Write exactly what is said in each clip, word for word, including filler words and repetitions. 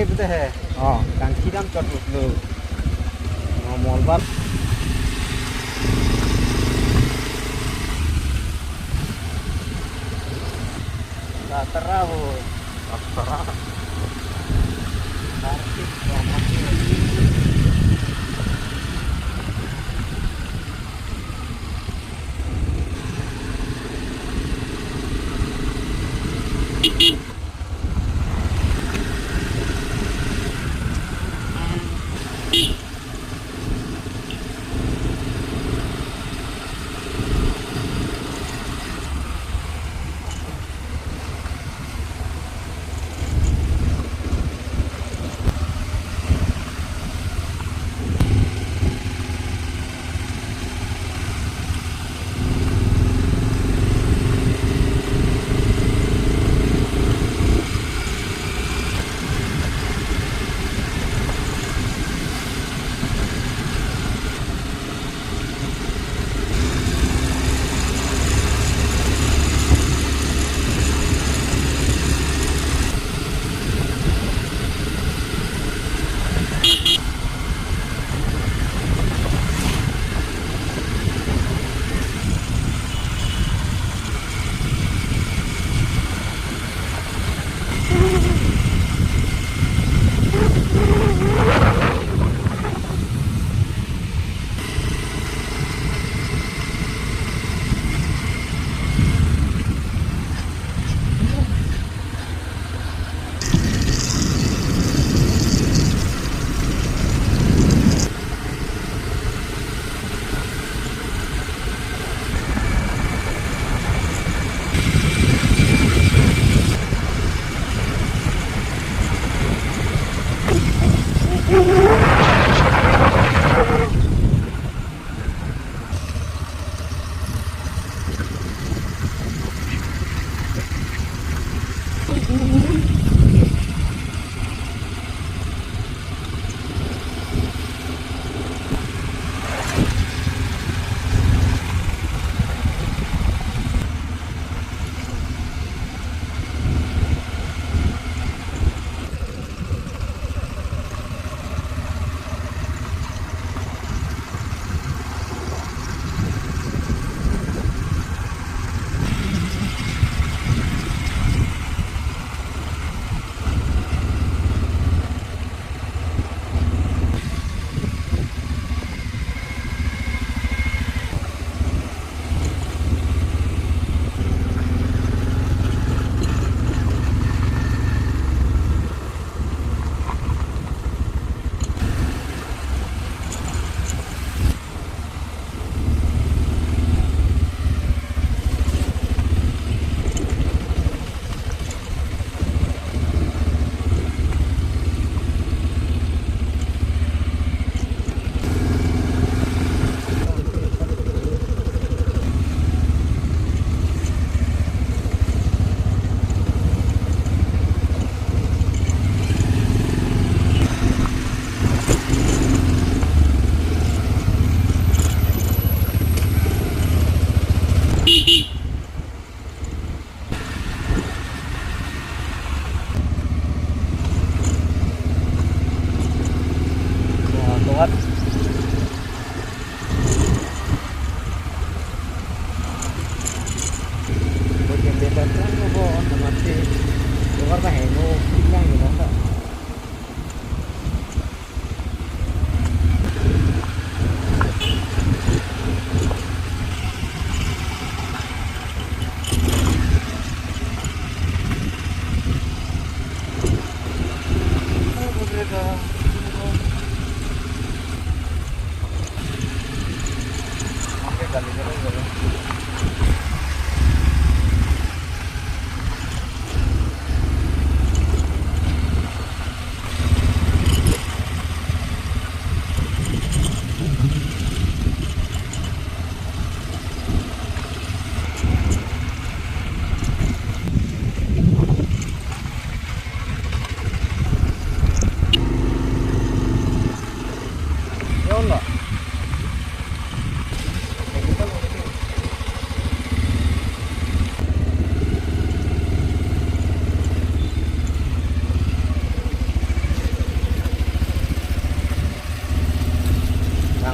Betul he. Oh, kangki dam chot lo. Oh, molbar. Tara bo. Tara.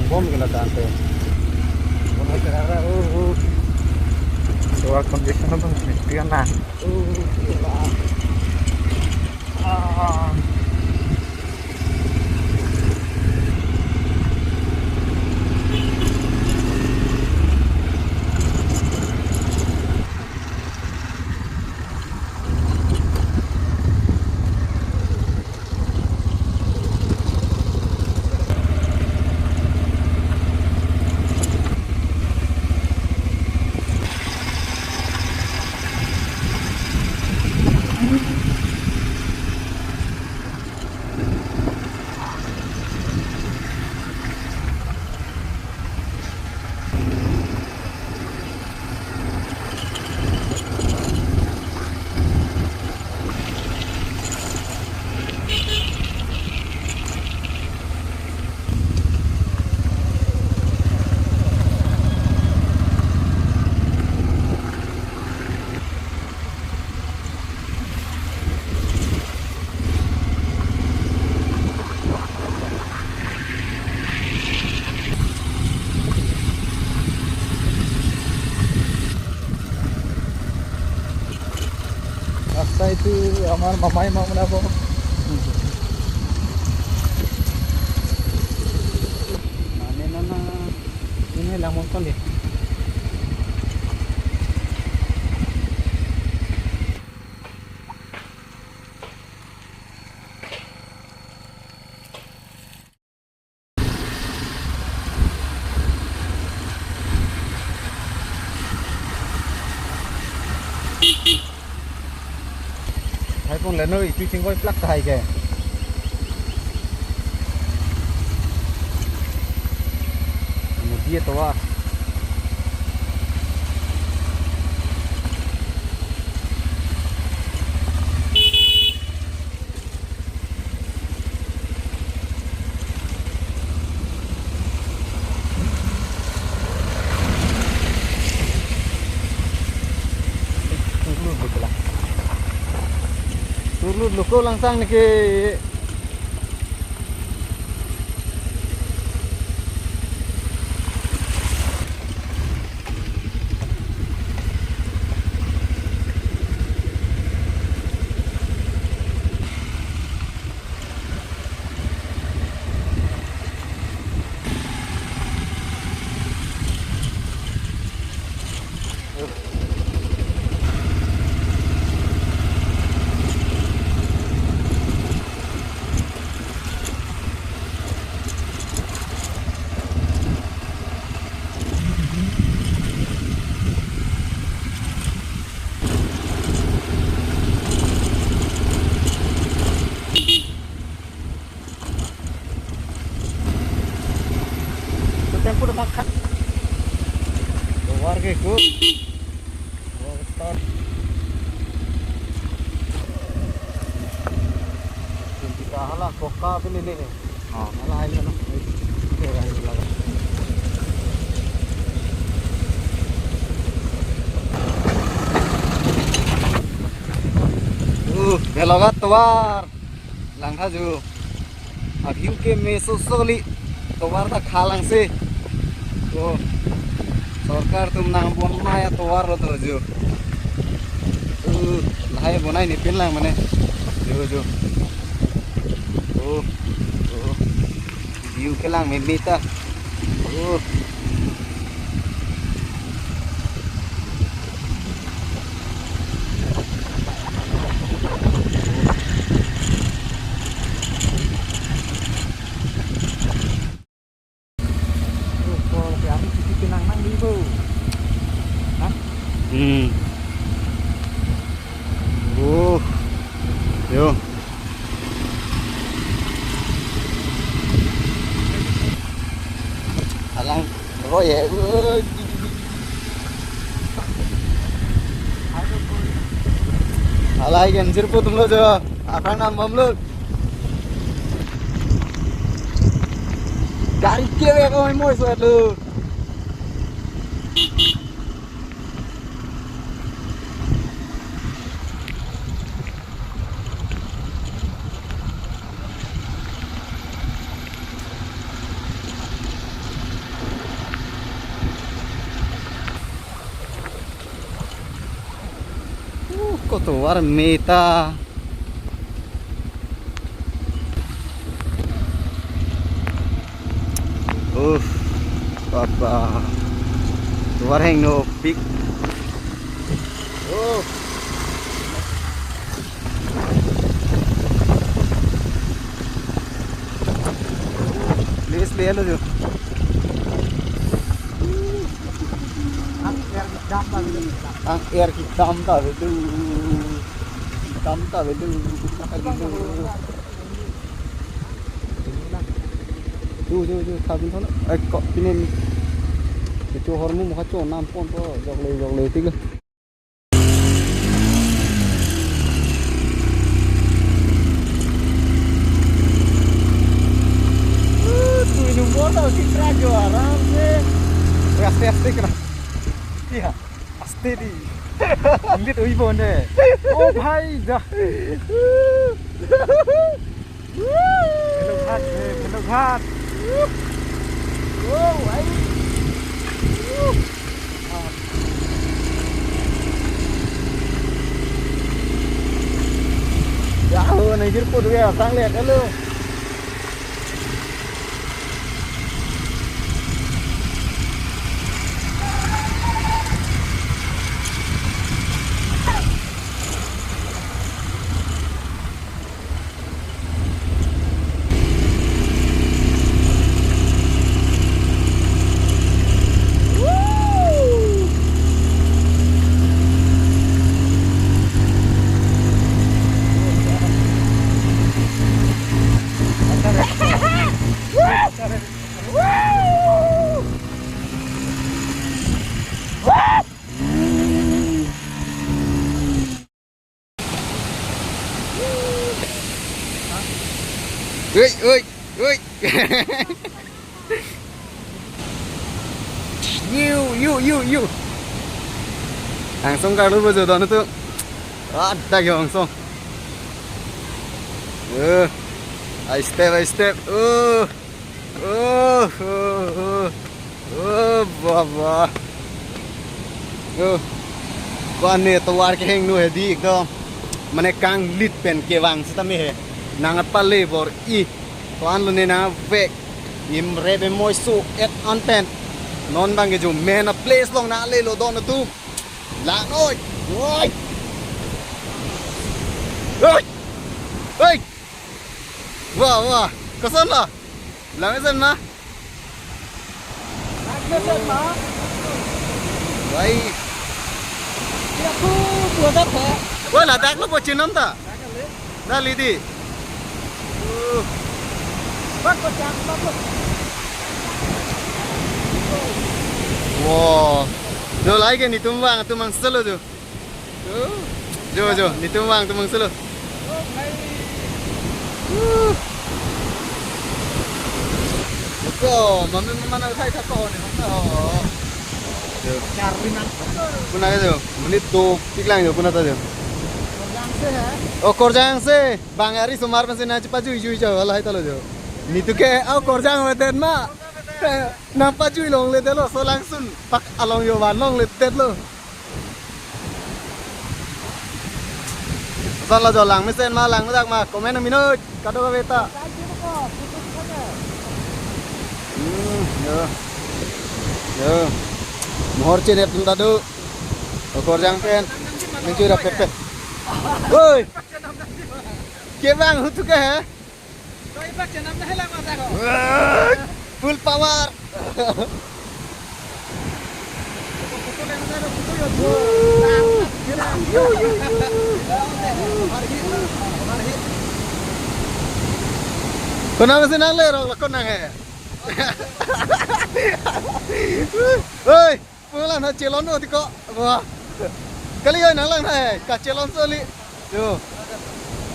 Bom kena tante. Bom kena ra, uh, uh. Door condition abang mesti kena. Uh, uh, uh. Ah. রাস্তা এইটো আমাৰ মামাই মামলা পাব। মানে না না, এনে লামন পালে। Hai pon le noi, tu chingkoi plak tahai ke. Mudi tovar. Turlut lo ko lang. Turlut lo ko langsang niki. Tempo de makan. Tovar ke ko. Tovar start. Kita hala koka pini ni. Oh. Hala ayo na. Uh, Belogat tovar. Langtha jo. Akhim ke meso soli tovar ta khalang se. To sorkar atum nang bon maya tovar lo to jo. Uh, lahai bonai ni pin lang mane. Jo jo. Oh, oh. View kelang me mita. Oh. Hmm. Oh. Yo. Alang. Oh ya. Alai kan sirpu tumlo jo. Akan nam bomlo. Gari kewe ko mo so lo. Tovar meta. Uff, papa. Tovar hengno pik. Oh. Please, le lo jo. Ang air kedam ta bedu. Kedam ta bedu. Kedam ta bedu. Jo, jo, jo, tha pin thon. Ai, kok pin en. Kecho hormu mukha cho nam pon po, jok le, jok le, tik le. Tui number ta usi kra jo aram se. Aste, aste kra. Iya, aste di. Inggit ui bonde. Oh bhai, ja. Belughat, eh, belughat. Wow, ai. Ya, oh, nang girpo dulu ya, sang lihat dulu. Ui, ui, ui. Yu, yu, yu, yu. Angsong karlu bojo don tu. Ada ke angsong. Eh, ai step, ai step. Oh. Oh, oh, oh. Oh, baba. Oh. Ba ne tovar kehengno hedi ekdom. Mane kanglit pen kevang sitame he. Nang apale bor-i. To-an lone nang vek. Imre be moiso et an pen. Non bang ke jo men a place along nangle lo don atum. Lang noi. Oi. Oi. Oi. Wah, wah. Koson lo? Langmesen ma? Langmesen ma? Wai. Ya, tu, tu ada pe. Wah, ladak lo pochin non ta? Dali di. Uh. Bak ko chak, bak ko. Wah. Jo, lai ke netum vang atum angselo jo. Jo, jo, netum vang atum angselo. Ko, mami mama na sai thak ko ni, mama. Oh. Jo. Charli nang. Kuna jo, menit do, tik lang jo, kuna ta jo. Korjang se hai? Oh, Korjang se. Bang ari somar pensi na chepajui jui jo, lahai ta lo jo. Netum ke, oh, Korjang wedet ma. Nang pajui longle det lo, so langsun. Pak along jo van longle det lo. Koson lo jo, langmesen ma, langmedak ma, comment nang minoi, kadokave ta. Hmm, jo. Jo. Mohor chinep atum ta do. O Korjang pen. Nang jui rap pepet. Woi. Kevang hutu ke he? Full power. Konat si nangle rok, la konat he. Hei. Pula na chelon o tiko. Wah. Kali oi nanglang na he. Kachelon soli. Jo.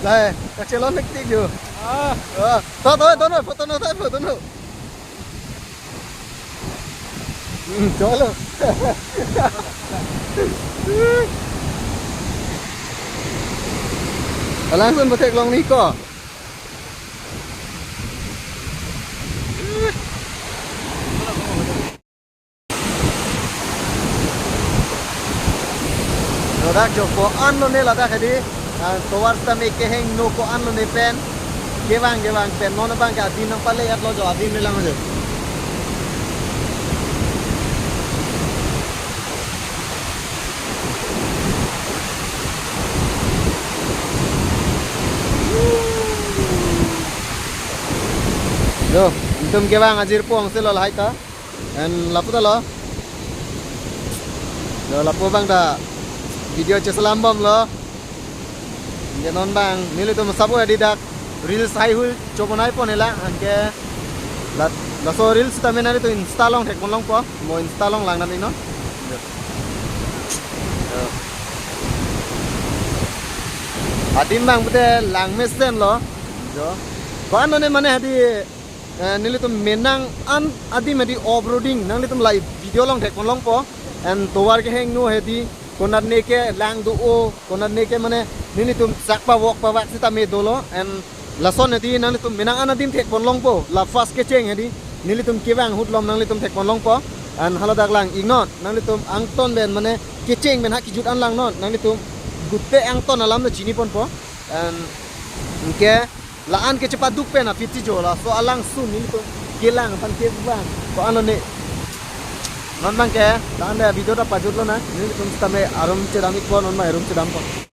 Lai, kachelon hektik jo. Ah. Ah. Ta ta dono photo no ta photo no. Hmm, chalo. Langsung betek long ni ko. Jo, Dak jo ko-an lone ladak hedi, ah, tovar sitame kehingno ko-an lone pen. Kevang kevang pen non abang ke adim nangpale-etlo jo, adim le lang jo. Jo, itum kevang ajirpo angse lo lahai ta. And lapu ta lo. Jo, lapu abang ta video cheselam bomlo. Anke non abang nelitum sabo hedi dak reels haihui chobonai pon hela, anke la, laso reels sitame nanglitum Insta along thekpon longpo, mo Insta along lang dam-iknon. Jo. Jo. Adim abang pute lang mesenlo. Jo. Ko-an lone mane hedi, eh, nelitum menang an adim hedi off-roading nanglitum la video along thekpon longpo. And tovar kehingno hedi konatne ke lang do-o, konatne ke mane nelitum chak pavok pavak sitame dolo. And lason hedi nanglitum menang an adim thekpon longpo, la first kecheng hedi nelitum kevang ahut lom nanglitum thekpon longpo. And haladak lang-iknon, nanglitum angton pen mane kecheng pen ha kejut an langnon, nanglitum gute angton alam le chiniponpo. And anke la-an kechepaduk pen aphi ti jo, laso alangsun nelitum kelang aphan kevang ko-an lone. Non abang ke la-an le video ta pajutlo na, nelitum sitame arum chedam-ikpo, non abang arum chedampo.